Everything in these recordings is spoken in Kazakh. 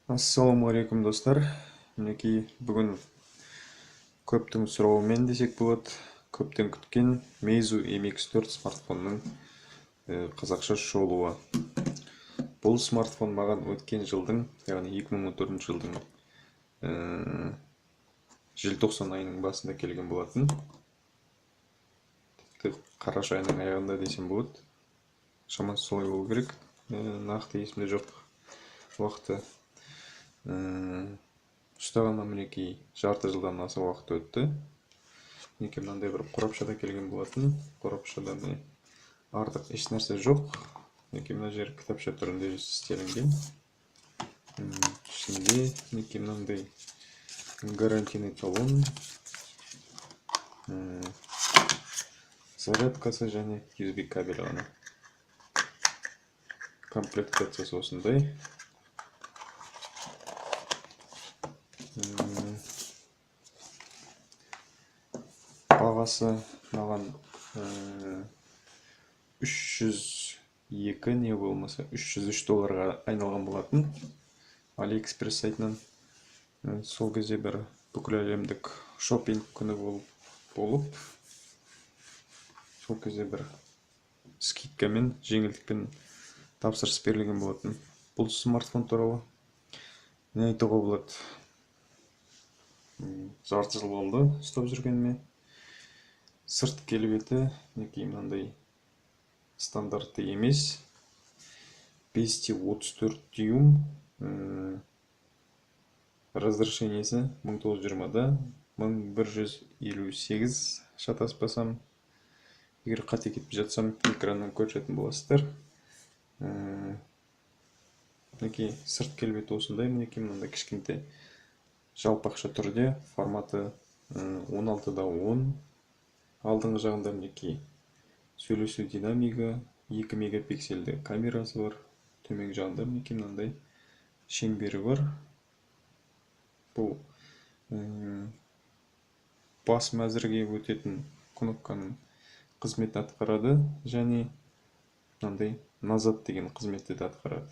Ассалаумағалейкум, достар! Мінекей, бүгін көптің сұрауымен десек болады, көптен күткен Meizu MX4 смартфонының қазақша шолуы. Бұл смартфон маған өткен жылдың, яғни 2014 жылдың желтоқсан айының басында келген болатын. Тіпті қараша айының аяғында десем болады. Шамасы солай болу керек. Нақты есімде жоқ уақыты. Ұстағаныма, мінекей, жарты жылдан аса уақыт өтті. Мінекей, мынандай бір қорапшада келген болатын. Қорапшада, міне, артық еш нәрсе жоқ. Мінекей, мына жер кітапша түрінде істелінген. Ішінде, мінекей, мынандай гарантийный талон, зарядкасы және USB кабель ғана. Комплектациясы осындай. Бағасы маған 302 не болмаса 303 долларға айналған болатын Алиэкспресс сайтынан. Сол кезде бір бүкіл әлемдік шопинг күні болып, сол кезде бір скидкамен, жеңілдікпен тапсырыс берілген болатын. Бұл смартфон туралы не айтуға болады? Жарты жыл болды ұстап жүргеніме. Сырт келбеті, мінекей, мынандай стандартты емес. 5,34 дюйм, разрешениесі 1920-да 1158, шатаспасам. Егер қате кетіп жатсам, экраннан көрсететін боласыздар. Мінекей, сырт келбеті осындай. Мінекей, мынандай кішкентай жалпақша түрде, форматы 16:10. Алдыңғы жағында, мінекей, сөйлесу динамигі, 2 мегапиксельді камерасы бар. Төменгі жағында, мінекей, мынандай шеңбері бар. Бұл бас мәзірге өтетін кнопканың қызметін атқарады және мынандай назад деген қызметті де атқарады.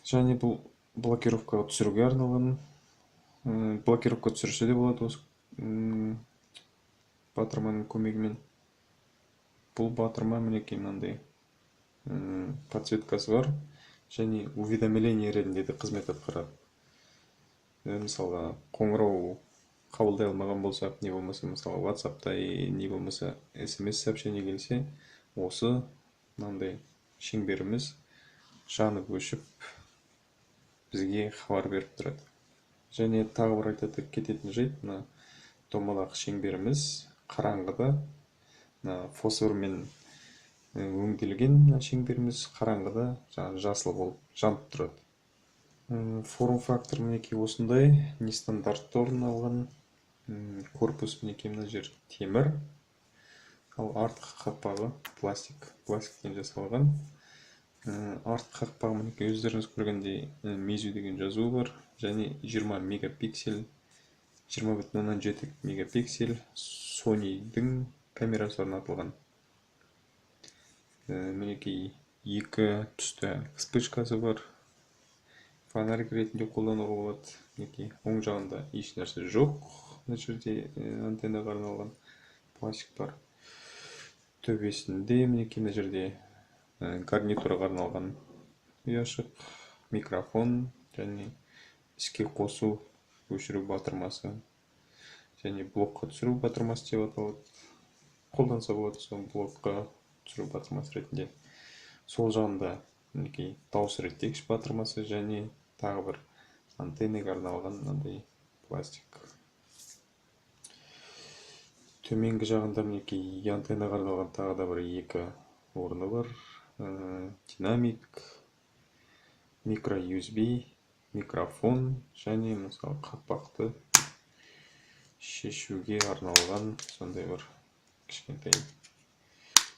Және бұл блокировкаға түсіруге арналған. Блокировка түсірсе де болады осы батырманың көмегімен. Бұл батырма, мінекей, мынандай подсветкасы бар және уведомление ретінде де қызмет атқарады. Мысалға, қоңырау қабылдай алмаған болсақ, не болмаса, мысалы, WhatsAppта не болмаса SMS сообщение келсе, осы мынандай шеңберіміз жанып өшіп, бізге хабар беріп тұрады. Және тағы бір айта кететін жайт: мына домалақ шеңберіміз қараңғыда, мына фосформен өңделген мына шеңберіміз қараңғыда жаңағы жасыл болып жанып тұрады. Форм фактор, мінекей, осындай нестандартты орын алған. Корпус, мінекей, мына жер темір, ал артқы қақпағы пластик, пластиктен жасалған. Артқы қақпағы, мінекей, өздеріңіз көргендей, Meizu деген жазуы бар және 20 мегапиксель, 20,7 мегапиксель Sony-дің камерасы орнатылған. Мінекей, екі түсті вспышкасы бар, фонарик ретінде қолдануға болады. Мінекей, оң жағында еш нәрсе жоқ, мына жерде антеннаға арналған пластик бар. Төбесінде, мінекей, мына жерде гарнитураға арналған ұяшық, микрофон және іске қосу, өшіру батырмасы және блокқа түсіру батырмасы деп аталады. Қолданса болады сол блокқа түсіру батырмасы ретінде. Сол жағында, мінекей, дауыс реттегіш батырмасы және тағы бір антеннаға арналған мынандай пластик. Төменгі жағында, мінекей, антеннаға арналған тағы да бір екі орны бар. Динамик, микро USB, микрофон және, мысалы, қақпақты шешуге арналған сондай бір кішкентай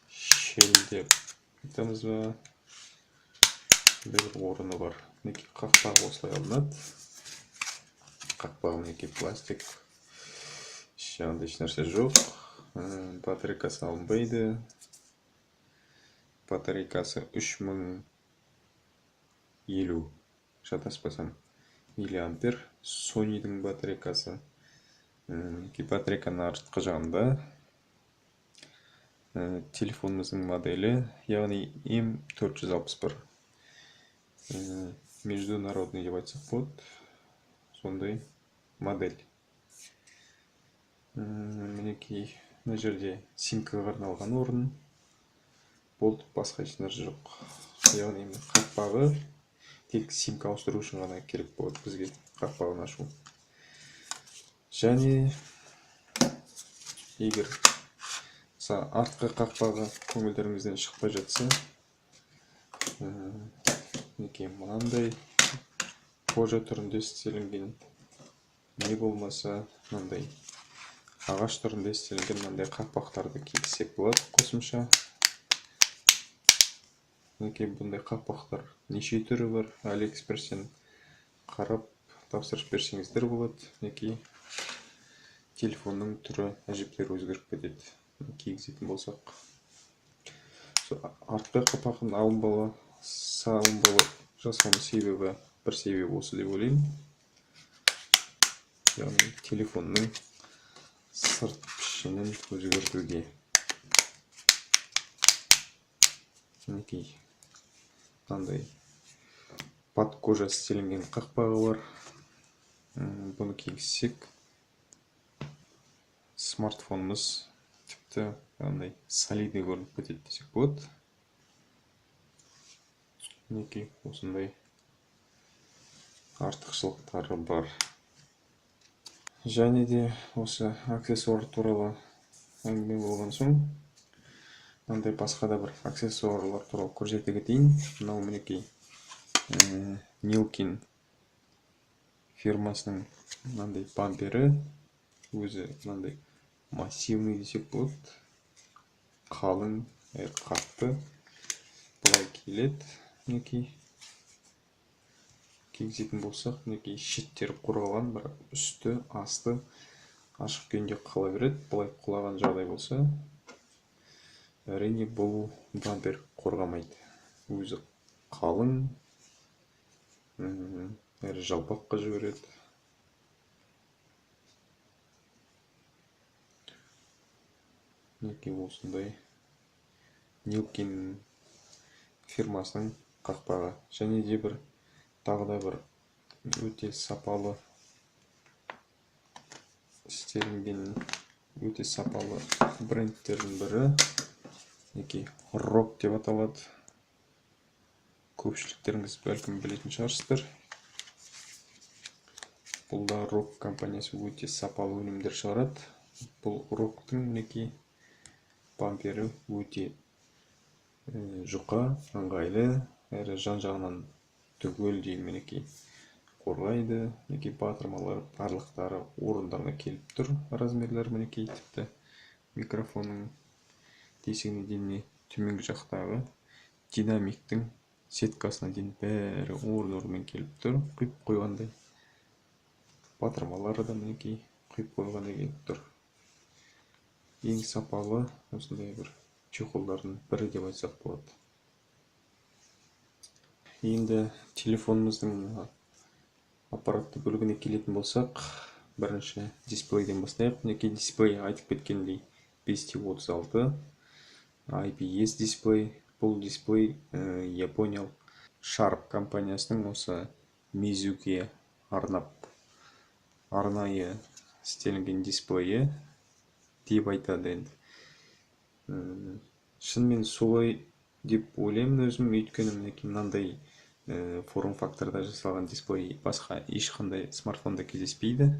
щель деп айтамыз ба, сондай бір орны бар. Мінекей, қақпағы осылай алынады. Қақпағы, мінекей, пластик, іш жағында ешнәрсе жоқ. Батарейкасы алынбайды. Батарейкасы 3000 50, шатаспасам, миллиампер. Sony'дің батарейкасы. Батарейканың артқы жағында телефонымыздың моделі, яғни М461, международный деп айтсақ болады, сондай модель. Мінекей, мына жерде симкаға арналған орын болды, басқа ешнәрсе жоқ. Яғни қақпағы тек симка ауыстыру үшін ғана керек болады бізге, қақпағын ашу. Және егер артқы қақпағы көңілдеріңізден шықпай жатса, мінекей мынандай кожа түрінде істелінген, не болмаса мынандай ағаш түрінде істелінген мынандай қақпақтарды кигізсек болады қосымша. Мінекей бұндай қақпақтар неше түрі бар, Алиэкспресстен қарап тапсырыс берсеңіздер болады. Мінекей телефонның түрі әжептәуір өзгеріп кетеді кигізетін болсақ. Артқы қақпағын алынбалы салынбалы жасауының себебі, бір себебі осы деп ойлаймын. Яғни телефонның сырт пішінін өзгертуге. Мінекей мынандай под кожа істелінген қақпағы бар. Бұны кигізсек смартфонымыз тіпті андай солидный көрініп кетеді десек болады. Мінекей осындай артықшылықтары бар. Және де осы аксессуар туралы әңгіме болған соң мынандай басқа да бір аксессуарлар туралы көрсете кетейін. Мынау мінекей Nillkin фирмасының мынандай бампері, өзі мынандай массивный десек болады, қалың әрі қатты былай келеді. Мінекей кигізетін болсақ, мінекей шеттері қорғалған, бірақ үсті асты ашық күйінде қала береді. Былай құлаған жағдай болса, әрине бұл бампер қорғамайды, өзі қалың әрі жалпаққа жібереді. Мінекей осындай Nillkin фирмасының қақпағы. Және де бір тағы да бір өте сапалы істелінген, өте сапалы брендтердің бірі, мінекей Rock деп аталады. Көпшіліктеріңіз бәлкім білетін шығарсыздар. Бұл да Rock компаниясы өте сапалы өнімдер шығарады. Бұл Rock'тың мінекей бампері өте жұқа, ыңғайлы, әрі жан-жағынан түгелдей мінекей қорғайды. Мінекей батырмалар барлықтары орындарына келіп тұр, размерлері мінекей тіпті микрофонның тесігіне дейін, төменгі жақтағы динамиктің сеткасына дейін бәрі орын-орнымен келіп тұр, құйып қойғандай. Батырмалары да мінекей құйып қойғандай келіп тұр. Ең сапалы осындай бір чехолдардың бірі деп айтсақ болады. Енді телефонымыздың аппаратты бөлігіне келетін болсақ, бірінші дисплейден бастайық. Мінекей дисплей айтып кеткендей 5,36 IPS дисплей. Бұл дисплей япониялық Sharp компаниясының осы Meizu-ге арнап арнайы істелінген дисплейі деп айтады енді. Шынымен солай деп ойлаймын өзім, өйткені мінекей мынандай форм-факторда жасалған дисплей басқа ешқандай смартфонда кездеспейді.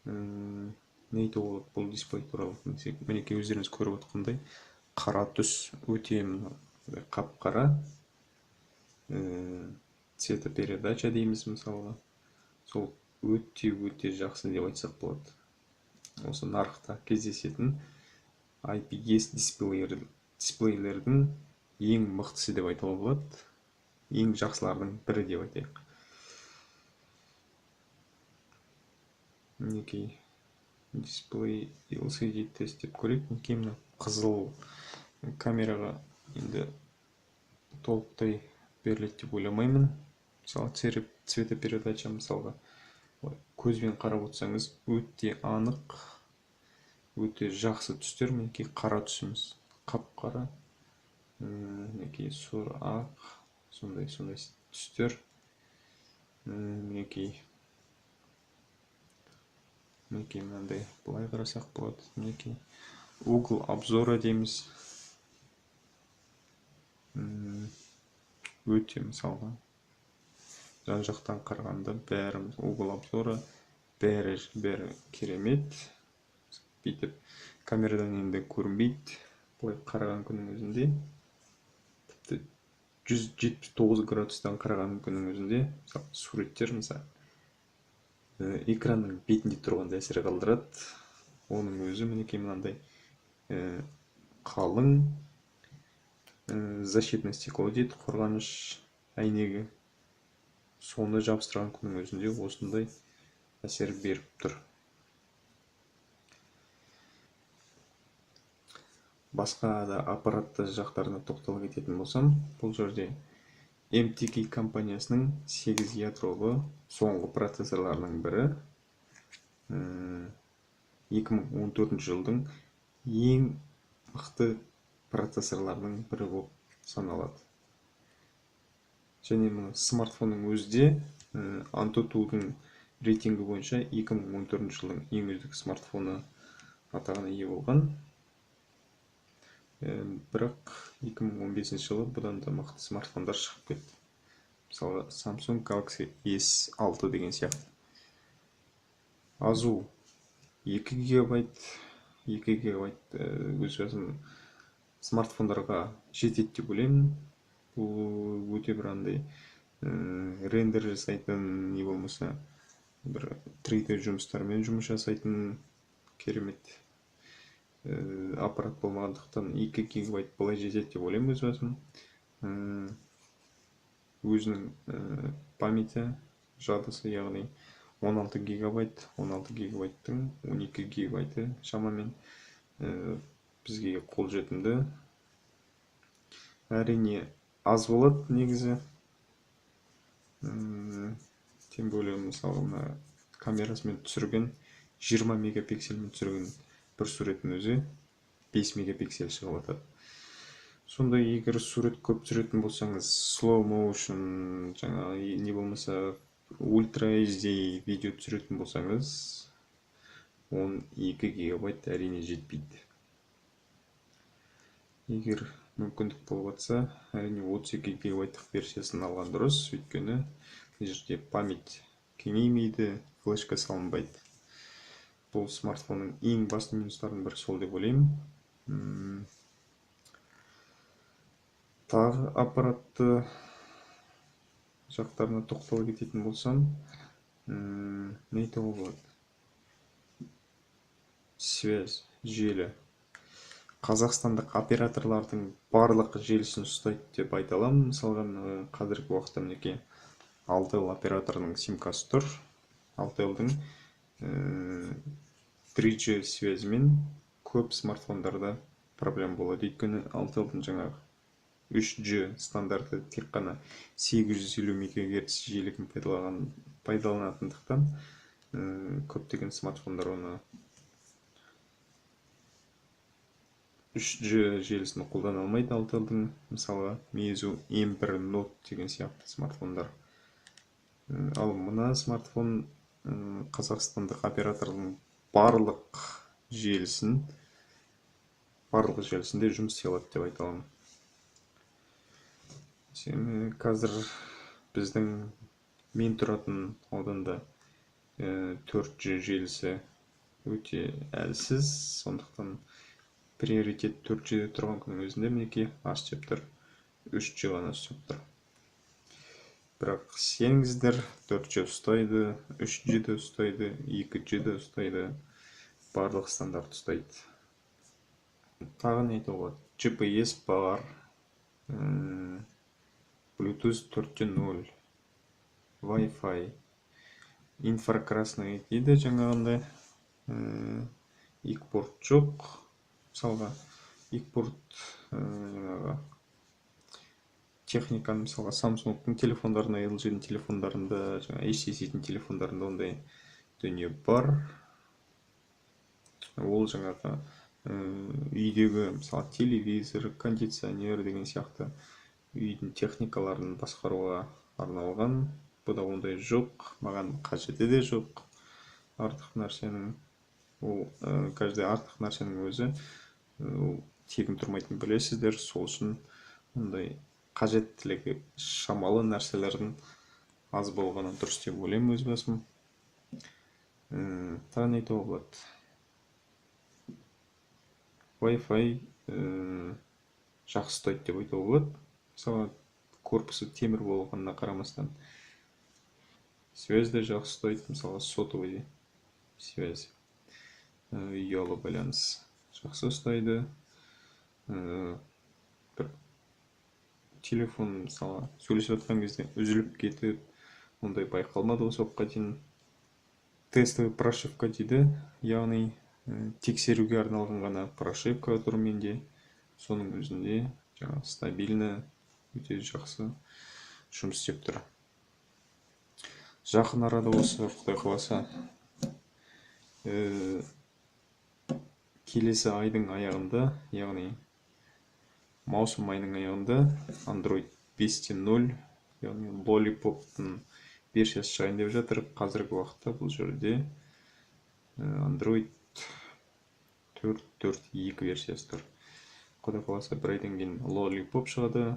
Не айтуға болады бұл дисплей туралы? Мінекей өздеріңіз көріп отқандай қара түс, өте қап-қара, цветопередача дейміз мысалға, сол өте-өте жақсы деп айтсақ болады. Осы нарықта кездесетін IPS дисплейлердің ең мықтысы деп айтуға болады, ең жақсылардың бірі деп айтайық. Мінекей дисплей LCD тест деп көрейік. Мінекей мына қызыл камераға енді толықтай беріледі деп ойламаймын. Мысалы, цветопередача, мысалға, көзбен қарап отырсаңыз, өте анық, өте жақсы түстер. Мінекей қара түсіміз, қап-қара, мінекей сұр, ақ, сондай түстер. Мінекей мынандай былай қарасақ болады. Мінекей угол обзора дейміз. Өте, мысалға, жан жақтан қарағанда бәрі угол обзора, бәрі керемет. Бүйтіп камерадан енді көрінбейді, былай қараған күннің өзінде, тіпті 179 градустан қараған күннің өзінде, мысалы, суреттер, мысалы, экранның бетінде тұрғандай әсер қалдырады. Оның өзі мінекей мынандай қалың защитное стекло дейді, қорғаныш әйнегі. Соны жабыстырған күннің өзінде осындай әсер беріп тұр. Басқа да аппаратты жақтарына тоқтала кететін болсам, бұл жерде MTK компаниясының 8 ядролы соңғы процессорларының бірі, 2014 жылдың ең мықты процессорларының бірі болып саналады. Және мына смартфонның өзі де AnTuTu-дың рейтингі бойынша 2014 жылдың ең үздік смартфоны атағына ие болған. Бірақ 2015 жылы бұдан да мықты смартфондар шығып кетті. Мысалы, Samsung Galaxy S6 деген сияқты. Азу 2 гигабайт, 2 гигабайт өз басым смартфондарға жетеді деп ойлаймын. Бұл өте бір андай рендер жасайтын, не болмаса бір 3D жұмыстармен жұмыс жасайтын керемет аппарат болмағандықтан 2 гигабайт былай жетеді деп ойлаймын өз басым. Өзінің памяті, жадысы, яғни 16 гигабайт, 16 гигабайттың 12 гигабайты шамамен бізге қолжетімді. Әрине аз болады негізі. Тем более, мысалы, мына камерасымен түсірген 20 мегапиксельмен түсірген бір суреттің өзі 5 мегапиксель шығып жатады. Сонда егер сурет көп түсіретін болсаңыз, slow motion, жаңағы не болмаса ультра HD видео түсіретін болсаңыз, 12 гигабайт әрине жетпейді. Егер мүмкіндік болып жатса, әрине 32 гигабайттық версиясын алған дұрыс, өйткені бұл жерде память кеңеймейді, флешка салынбайды. Бұл смартфонның ең басты минустарының бірі сол деп ойлаймын. Тағы аппаратты жақтарына тоқтала кететін болсам, не айтуға болады? Связь, желі. Қазақстандық операторлардың барлық желісін ұстайды деп айта аламын. Мысалға, қазіргі уақытта мінекей Altel операторының симкасы тұр. Altelдің 3G связімен көп смартфондарда проблема болады. Өйткені Altelдің жаңағы 3G стандарты тек қана 850 мегагерц жиілігін пайдаланатындықтан көптеген смартфондар оны 3G желісін қолдана алмайды. Altelдің, мысалға, Meizu M1 Note деген сияқты смартфондар. Ал мына смартфон қазақстандық оператордың барлық желісінде жұмыс істей алады деп айта аламын. Қазір біздің мен тұратын ауданда 4G желісі өте әлсіз, сондықтан приоритет 4G-де тұрған күннің өзінде мінекей аш деп тұр, 3G ғана ұстап тұр. Бірақ сеніңіздер, 4G ұстайды, 3G де ұстайды, 2G де ұстайды, барлық стандарт ұстайды. Тағы не айтуға болады? GPS бар, Bluetooth 4.0, Wi-Fi, инфракрасный дейді жаңағындай, ик-порт жоқ. Мысалға, ик-порт жаңағы Техниканы, мысалға, Samsung-тың телефондарында, LG-дің телефондарында, жаңа HTC-дің телефондарында ондай дүние бар. Ол жаңағы үйдегі, мысалы, телевизор, кондиционер деген сияқты үйдің техникаларын басқаруға арналған. Бұда ондай жоқ, маған қажеті де жоқ артық нәрсенің. Ол каждый артық нәрсенің өзі ол тегін тұрмайтынын білесіздер. Сол үшін ондай қажеттілігі шамалы нәрселердің аз болғаны дұрыс деп ойлаймын өз басым. Тағы не айтуға болады? Wi-Fi жақсы ұстайды деп айтуға болады. Мысалы, корпусы темір болғанына қарамастан связь де жақсы ұстайды. Мысалға, сотовый связь, ұялы байланыс жақсы ұстайды. Бір телефон, мысалы, сөйлесіп жатқан кезде үзіліп кетіп, ондай байқалмады осы уақытқа дейін. Тестовый прошивка дейді, яғни тексеруге арналған ғана прошивка тұр менде. Соның өзінде жаңа стабильно, өте жақсы жұмыс істеп тұр. Жақын арада осы, Құдай қаласа, келесі айдың аяғында, яғни маусым айының аяғында Android 5.0, яғни Lollipop-тың версиясы шығайын деп жатыр. Қазіргі уақытта бұл жерде Android 4.4.2 версиясы тұр. Құдай қаласа, бір айдан кейін Lollipop шығады.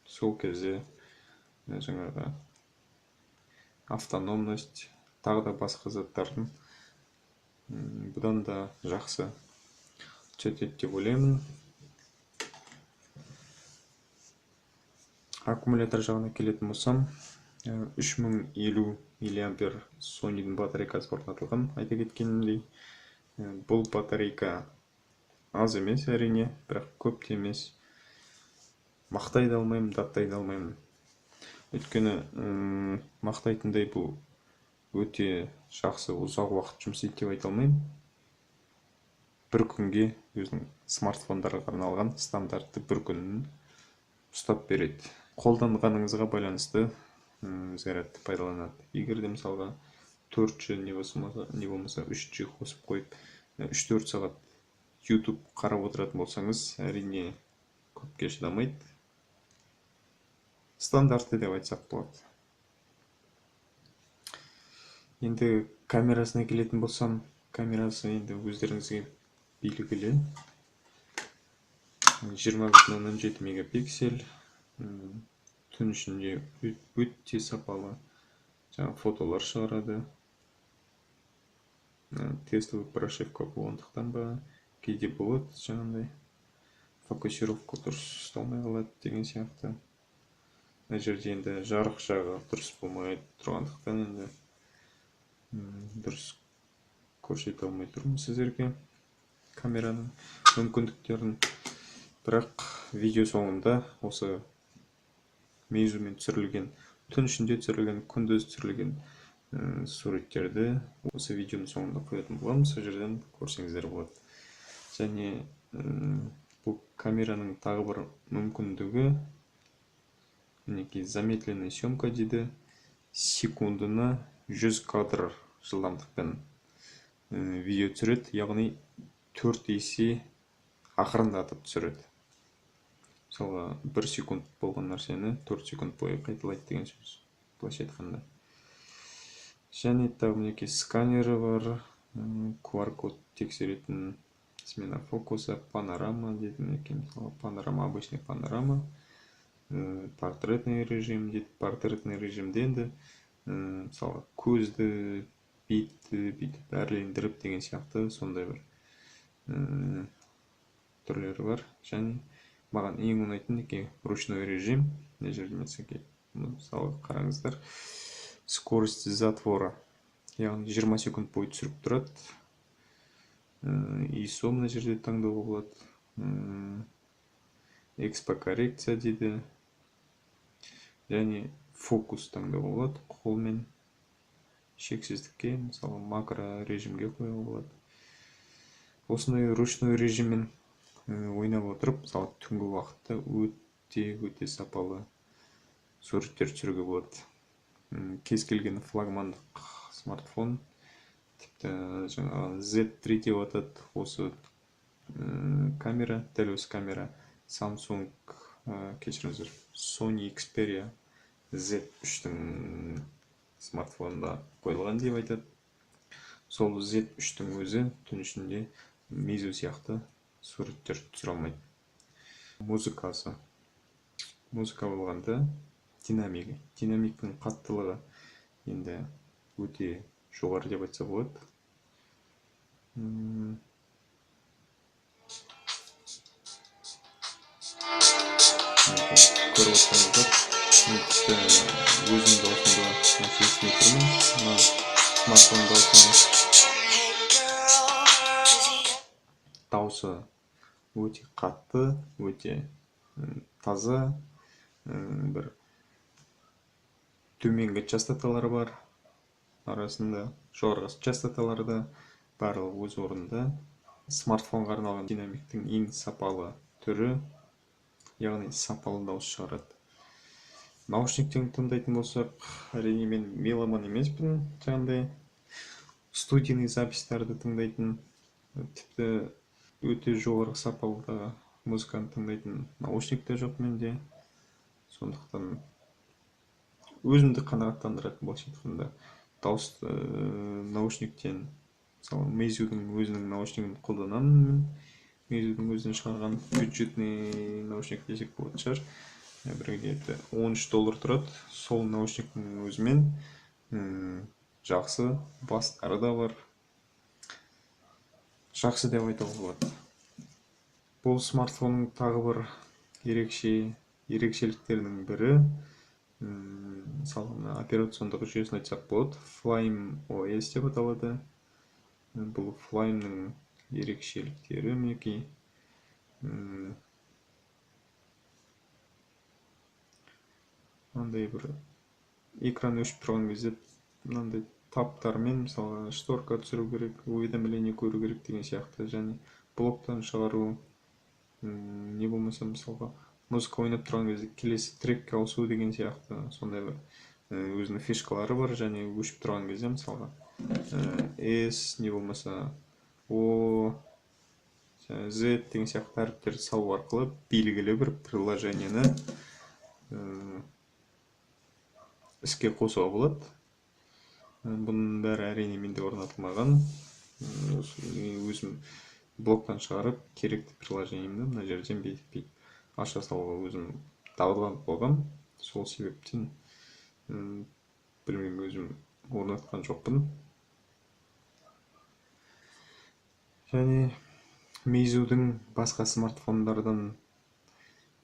Сол кезде жаңағы автономность, тағы да басқа заттардың бұдан да жақсы түседі деп ойлаймын. Аккумулятор жағына келетін болсам, 3050 миллиампер Sony-дің батарейкасы орнатылған, айта кеткенімдей. Бұл батарейка аз емес әрине, бірақ көп те емес. Мақтай да алмаймын, даттай да алмаймын. Өйткені мақтайтындай бұл өте жақсы ұзақ уақыт жұмыс істейді деп айта алмаймын. Бір күнге өзінің смартфондарға арналған стандартты бір күнін ұстап береді. Қолданғаныңызға байланысты зарядты пайдаланады. Егер де мысалға 4G не болмаса 3G қосып қойып 3-4 сағат YouTube қарап отыратын болсаңыз, әрине көпке шыдамайды. Стандартты деп айтсақ болады. Енді камерасына келетін болсам, камерасы енді өздеріңізге белгілі. 20,7 мегапиксель. Түн ішінде өте сапалы жаңа фотолар шығарады. Тестовый прошивка болғандықтан ба, кейде болады жаңағындай фокусировка дұрыс ұсталмай қалады деген сияқты. Мына жерде енді жарық жағы дұрыс болмай тұрғандықтан енді дұрыс көрсете алмай тұрмын сіздерге камераның мүмкіндіктерін. Бірақ видео соңында осы Meizu'мен түсірілген, түн ішінде түсірілген, күндіз түсірілген суреттерді осы видеоның соңында қоятын боламын, сол жерден көрсеңіздер болады. Және бұл камераның тағы бір мүмкіндігі, мінекей, замедленная съемка дейді, секундына 100 кадр жылдамдықпен видео түсіреді, яғни 4 есе ақырындатып түсіреді. Мысалға, 1 секунд болған нәрсені 4 секунд бойы қайталайды деген сөз, былайша айтқанда. Және тағы мінекей сканері бар, QR-код тексеретін, смена фокуса, панорама дейді, мінекей, мысалға, панорама, обычный панорама, портретный режим дейді. Портретный режимде енді, мысалға, көзді, бетті бүйтіп әрлендіріп деген сияқты сондай бір түрлері бар. Және маған ең ұнайтын мінекей ручной режим. Мына жерде мысалы қараңыздар, скорость затвора, яғни 20 секунд бойы түсіріп тұрады. ISO мына жерде таңдауға болады. Экспокоррекция дейді. Және фокус таңдауға болады қолмен шексіздікке, мысалы макро режимге қоюға болады. Осындай ручной режиммен ойнап отырып, мысалы түнгі уақытта өте-өте сапалы суреттер түсіруге болады. Кез келген флагмандық смартфон, тіпті жаңағы Z3 деп атады осы камера, дәл осы камера Samsung, кешіріңіздер, Sony Xperia Z3-тің смартфонында қойылған деп айтады. Сол Z3-тің өзі түн ішінде Meizu сияқты суреттер түсіре алмайды. Музыкасы. Музыка болғанда динамигі. Динамиктің қаттылығы енді өте жоғары деп айтса болады. Көріп отырсаңыздар, мен тіпті өзім дауысымды естімей тұрмын. Мына смартфон дауысынан. Дауысы өте қатты, өте таза, бір төменгі частоталары бар арасында, жоғарғы частоталары да барлығы өз орнында. Смартфонға арналған динамиктің ең сапалы түрі, яғни сапалы дауыс шығарады. Наушниктен тыңдайтын болсақ, әрине мен меломан емеспін, жаңағыдай студийный записьтарды тыңдайтын, тіпті өте жоғарғы сапалы музыканы тыңдайтын наушник те жоқ менде. Сондықтан өзімді қанағаттандыратын, былайша айтқанда, дауыс наушниктен, мысалы, Meizu'дың өзінің наушнигін қолданамын мен. Meizu'дың өзінің шығарған бюджетный наушник десек болатын шығар. Бір где-то $13 тұрады. Сол наушниктің өзімен жақсы бастары да бар. Жақсы деп айтуға болады. Бұл смартфонның тағы бір ерекшеліктерінің бірі, мысалы, мына операциондық жүйесін айтсақ болады. Flyme OS деп аталады. Бұл Flyme-ның ерекшеліктері мінекей. Мынандай бір экран өшіп тұрған кезде мынандай таптармен, мысалы, шторка түсіру керек, уведомление көру керек деген сияқты, және блоктан шығару, не болмаса, мысалға, музыка ойнап тұрған кезде келесі трекке ауысу деген сияқты, сондай бір өзінің фишкалары бар. Және өшіп тұрған кезде, мысалға, S, не болмаса O, Z деген сияқты әріптерді салу арқылы белгілі бір приложениені іске қосуға болады. Бұның бәрі әрине менде орнатылмаған. Өзім блоктан шығарып, керекті приложениемді мына жерден бүйтіп аша салуға өзім дағдыланып қойғам. Сол себептен білмеймін, өзім орнатқан жоқпын. Және Meizu'дың басқа смартфондардан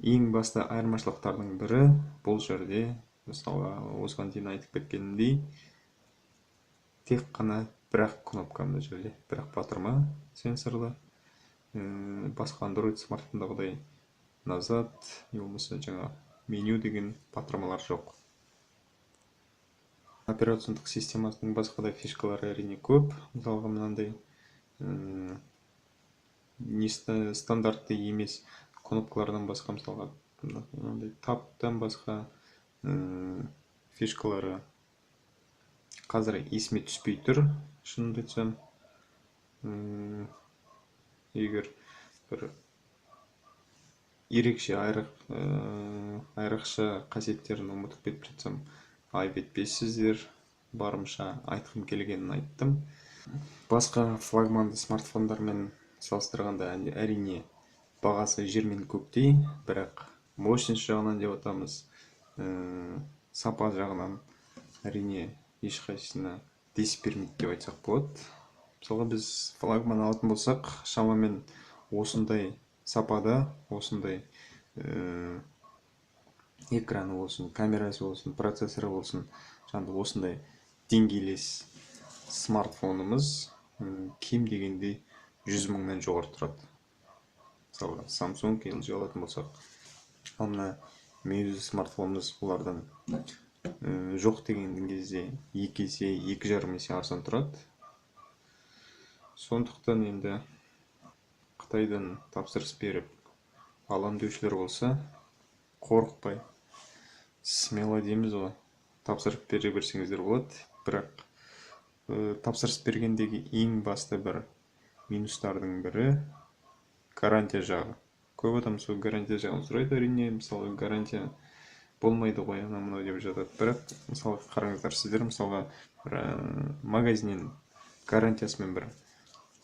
ең басты айырмашылықтарының бірі бұл жерде, мысалға, осыған дейін айтып кеткенімдей, тек қана бір-ақ кнопка мына жерде, бір-ақ батырма сенсорлы. Басқа Android смартфондағыдай назад, не болмаса жаңа меню деген батырмалар жоқ. Операциондық системасының басқа да фишкалары әрине көп. Мысалға, мынандай стандартты емес кнопкалардан басқа, мысалға, мынандай таптан басқа фишкалары қазір есіме түспей тұр, шынымды айтсам. Егер бір ерекше айрықша қасиеттерін ұмытып кетіп жатсам, айып етпейсіздер, барымша айтқым келгенін айттым. Басқа флагманды смартфондармен салыстырғанда әрине бағасы жер мен көктей, бірақ мощность жағынан деп атамыз, сапа жағынан әрине ешқайсысына дес бермейді деп айтсақ болады. Мысалға, біз флагман алатын болсақ, шамамен осындай сапада, осындай экраны болсын, камерасы болсын, процессоры болсын, жаңағы осындай деңгейлес смартфонымыз кем дегенде 100 мыңнан жоғары тұрады. Мысалға, Samsung, LG алатын болсақ, ал мына Meizu смартфонымыз бұлардан жоқ деген кезде 2 есе, 2,5 есе арзан тұрады. Сондықтан енді Қытайдан тапсырыс беріп алам деушілер болса, қорықпай Смело дейміз ғой, тапсырыс бере берсеңіздер болады. Бірақ тапсырыс бергендегі ең басты бір минустардың бірі гарантия жағы. Көп адам сол гарантия жағын сұрайды, әрине. Мысалы, гарантия болмайды ғой, анау мынау деп жатады. Бірақ, мысалы, қараңыздар, сіздер, мысалға, бір магазиннен гарантиясымен бір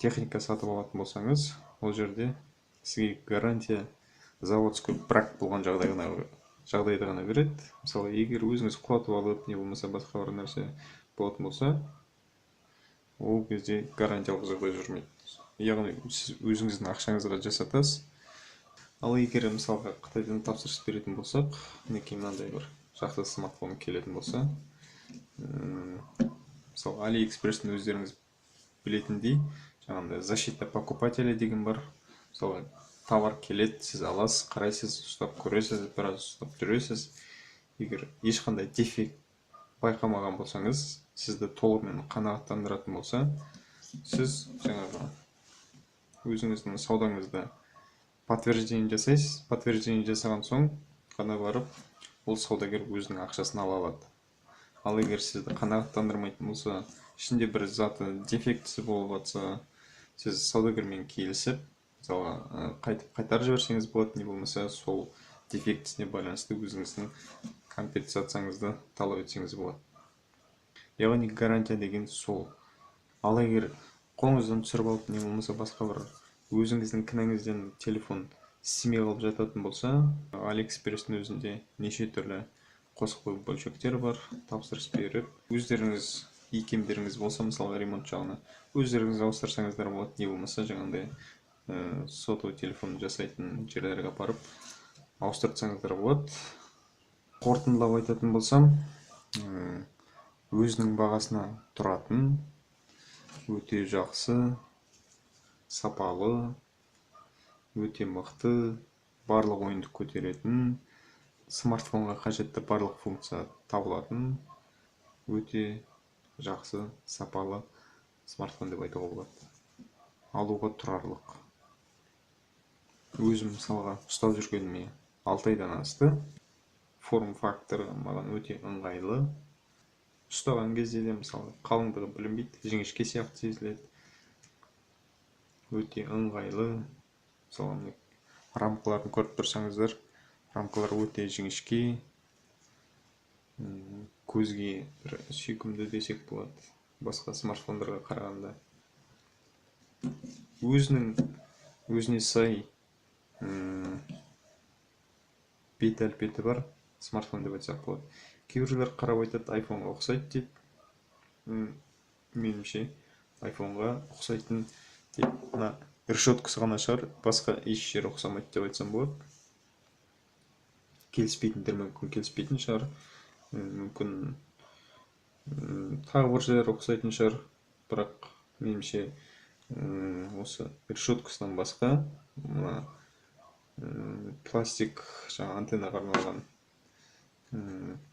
техника сатып алатын болсаңыз, ол жерде сізге гарантия заводской брак болған жағдайда ғана береді. Мысалы, егер өзіңіз құлатып алып, не болмаса басқа бір нәрсе болатын болса, ол кезде гарантиялық жағдай жүрмейді, яғни сіз өзіңіздің ақшаңызға жасатасыз. Ал егер, мысалға, Қытайдан тапсырыс беретін болсақ, мінекей, мынандай бір жақсы смартфон келетін болса, мысалы, Алиэкспресстің, өздеріңіз білетіндей, жаңағындай защита покупателя деген бар. Мысалы, товар келеді, сіз аласыз, қарайсыз, ұстап көресіз, біраз ұстап жүресіз. Егер ешқандай дефект байқамаған болсаңыз, сізді толығымен қанағаттандыратын болса, сіз жаңағы өзіңіздің саудаңызда подтверждение жасайсыз. Подтверждение жасаған соң ғана барып ол саудагер өзінің ақшасын ала алады. Ал егер сізді қанағаттандырмайтын болса, ішінде бір заты дефектісі болып жатса, сіз саудагермен келісіп, мысалға, қайтып қайтарып жіберсеңіз болады, не болмаса сол дефектісіне байланысты өзіңіздің компенсацияңызды талап етсеңіз болады. Яғни гарантия деген сол. Ал егер қолыңыздан түсіріп алып, не болмаса басқа бір өзіңіздің кінәңізден телефон істемей қалып жататын болса, Алиэкспресстің өзінде неше түрлі қосалқы бөлшектер бар. Тапсырыс беріп, өздеріңіз икемдеріңіз болса, мысалға, ремонт жағына өздеріңіз ауыстырсаңыздар болады, не болмаса жаңағындай сотовый телефон жасайтын жерлерге апарып ауыстырсаңыздар болады. Қорытындылап айтатын болсам, өзінің бағасына тұратын өте жақсы, сапалы, өте мықты, барлық ойынды көтеретін, смартфонға қажетті барлық функция табылатын өте жақсы, сапалы смартфон деп айтуға болады. Алуға тұрарлық. Өзім, мысалға, ұстап жүргеніме 6 айдан асты. Форм факторы маған өте ыңғайлы. Ұстаған кезде де, мысалы, қалыңдығы білінбейді, жіңішке сияқты сезіледі, өте ыңғайлы. Мысалы, міне, рамкаларын көріп тұрсаңыздар, рамкалар өте жіңішке, көзге бір сүйкімді десек болады басқа смартфондарға қарағанда. Өзінің өзіне сай бет әлпеті бар смартфон деп айтсақ болады. Кейбіреулер қарап айтады, айфонға ұқсайды дейді. Меніңше, айфонға ұқсайтын тек мына решеткасы ғана шығар, басқа еш жері ұқсамайды деп айтсам болады. Келіспейтіндер мүмкін келіспейтін шығар, мүмкін, тағы бір жері ұқсайтын шығар. Бірақ меніңше, осы решеткасынан басқа, мына пластик, жаңа антеннаға арналған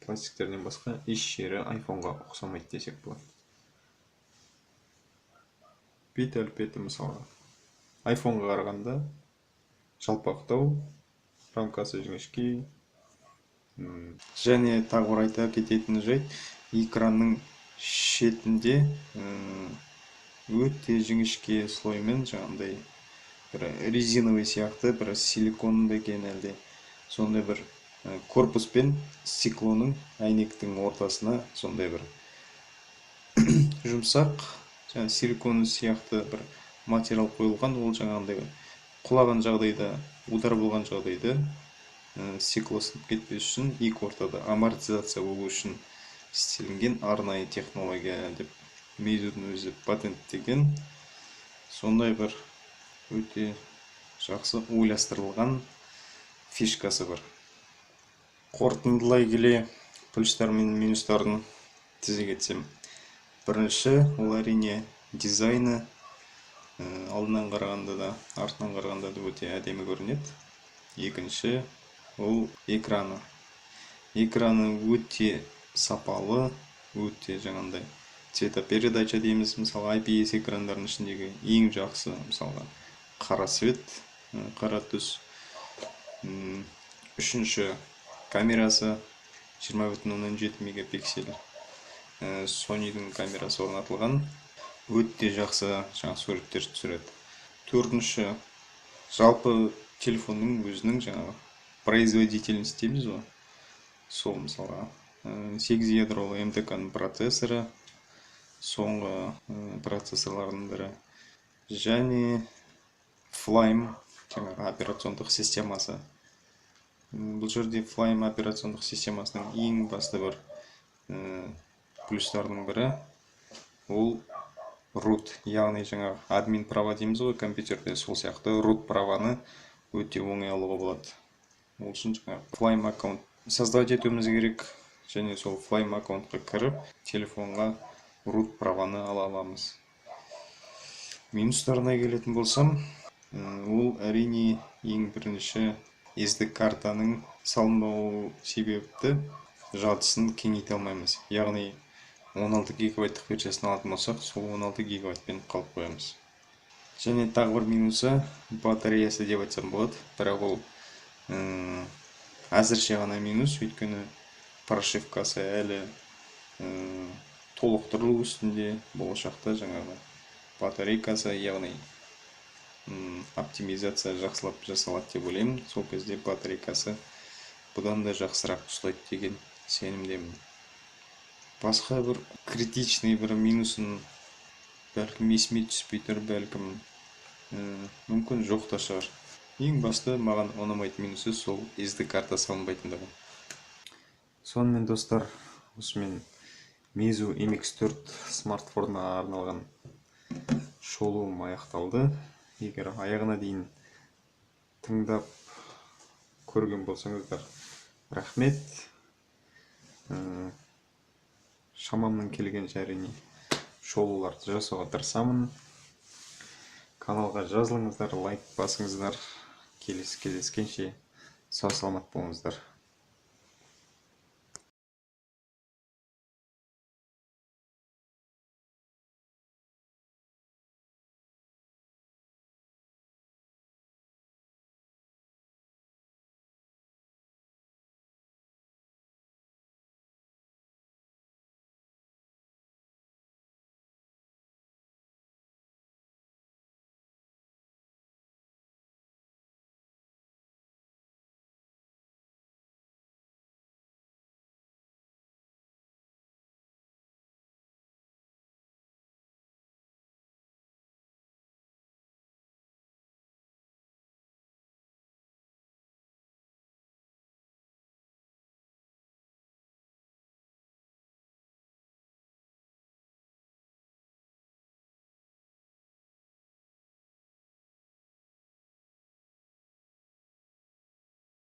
пластиктерінен басқа еш жері айфонға ұқсамайды десек болады. Бет әлпеті, мысалға, айфонға қарағанда жалпақтау, рамкасы жіңішке. Және тағы бір айта кететін жайт: экранның шетінде өте жіңішке слоймен жаңағындай бір резиновый сияқты, бір силикон ба екен әлде, сондай бір корпус пен стеклоның, әйнектің ортасына сондай бір жұмсақ, жаңа силикон сияқты бір материал қойылған. Ол жаңағындай құлаған жағдайда, удар болған жағдайда стекло сынып кетпес үшін, екі ортада амортизация болу үшін істелінген арнайы технология деп Мейзудің өзі патенттеген. Сондай бір өте жақсы ойластырылған фишкасы бар. Қорытындылай келе, плюстар мен минустарын тізе кетсем, бірінші ол, әрине, дизайны. Алдынан қарағанда да, артынан қарағанда да өте әдемі көрінеді. Екінші ол экраны. Экраны өте сапалы, өте жаңағындай цветопередача дейміз. Мысалы, IPS экрандардың ішіндегі ең жақсы, мысалға, қара цвет, қара түс. Үшінші камерасы. 20,7 мегапиксель Sony'дің камерасы орнатылған. Өте жақсы жаңа суреттер түсіреді. Төртінші, жалпы телефонның өзінің жаңағы производительность дейміз ғой, сол мысалға 8 ядролы MTK-ның процессоры, соңғы процессорлардың бірі, және Flyme жаңағы операциондық системасы. Бұл жерде Flyme операциондық системасының ең басты бір плюстарының бірі ол root, яғни жаңағы админ права дейміз ғой компьютерде, сол сияқты root праваны өте оңай алуға болады. Ол үшін жаңағы Flyme аккаунт создавать етуіміз керек және сол Flyme аккаунтқа кіріп, телефонға root праваны ала аламыз. Минустарына келетін болсам, ол әрине ең бірінші SD картаның салынбауы себепті жадысын кеңейте алмаймыз, яғни 16 гигабайттық версиясын алатын болсақ, сол 16 гигабайтпен қалып қоямыз. Және тағы бір минусы батареясы деп айтсам болады, бірақ ол әзірше ғана минус, өйткені прошивкасы әлі толықтырылу үстінде. Болашақта жаңағы батарейкасы, яғни оптимизация жақсылап жасалады деп ойлаймын. Сол кезде батарейкасы бұдан да жақсырақ ұстайды деген сенімдемін. Басқа бір критичный бір минусын бәлкім есіме түспей тұр, бәлкім мүмкін жоқ та шығар. Ең басты маған ұнамайтын минусы сол SD карта салынбайтындығы. Сонымен, достар, осымен Meizu MX4 смартфонына арналған шолуым аяқталды. Егер аяғына дейін тыңдап көрген болсаңыздар, рахмет. Шамамның келгенше әрине шолуларды жасауға тырысамын. Каналға жазылыңыздар, лайк басыңыздар. Келесі кездескенше сау саламат болыңыздар.